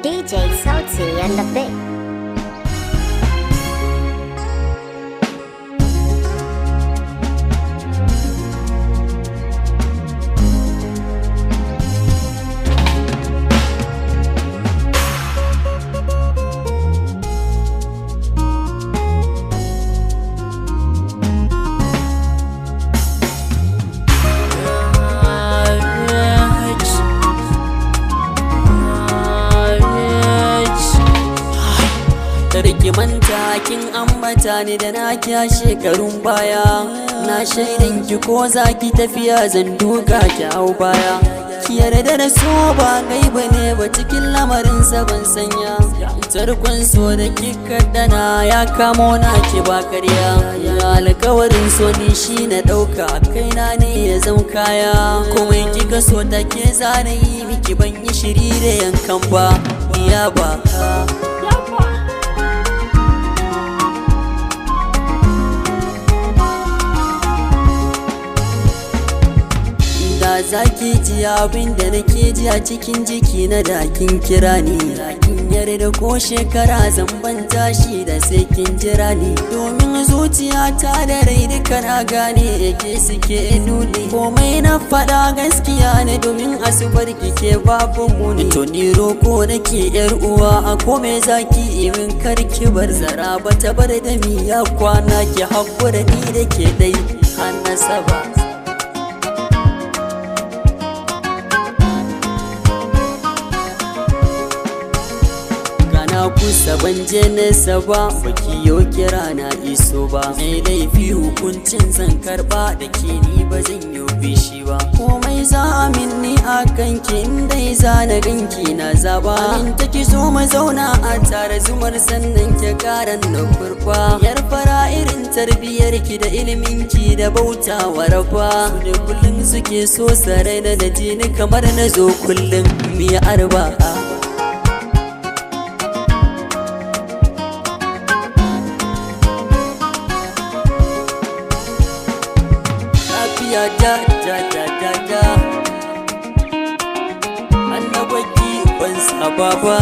DJ Sauti and the Big. Karki manta kin ambata ni da na kiya shekarun baya. Na shaidan ki ko za ki tafiya zan duka ki hau baya. Ki yarda da so ba gaiba ne ba, cikin lamarin sa ban sanya. Tarkon so da kika dana ya kamo na ki ba karya. Alkawarin so ni shi na dauka kaina ne ya zam kaya. Komai kika so take zana yi miki, ban yi shiri da yankan ba. Ya ba. Da zaki ji abin da nake ji a cikin jiki na, da kin kira ni. Kin yarda ko shekara zan ban tashi da sai kin jira ni. Domin zuciya ta da rai duka na gane yake suke nuni. Komai na faɗa gaskiya ne, domin asubar kike babu muni. To ni roko nake yar uwa, a kome zaki imin karki bar zara ba ta bar da miya kwana, ki hakura ni da ke dai annasaba. Gana kusa ban je nesa ba, baki yo kira na iso ba. Mai laifi hukuncin zan karba, da ke ni ba zan yi bishi ba. Komai za a minni a kanki, in dai za na ganki na zaba. In ta ki zo mu zauna a tare zumar, sannan ki karan na kurba. Yar fara irin tarbiyar ki da ilimin ki da bauta wa rafa. Su ne kullum suke so sarai na da jini kamar na zo kullum mi arba. Lafiya da da da da da. Annabaki ban saba ba.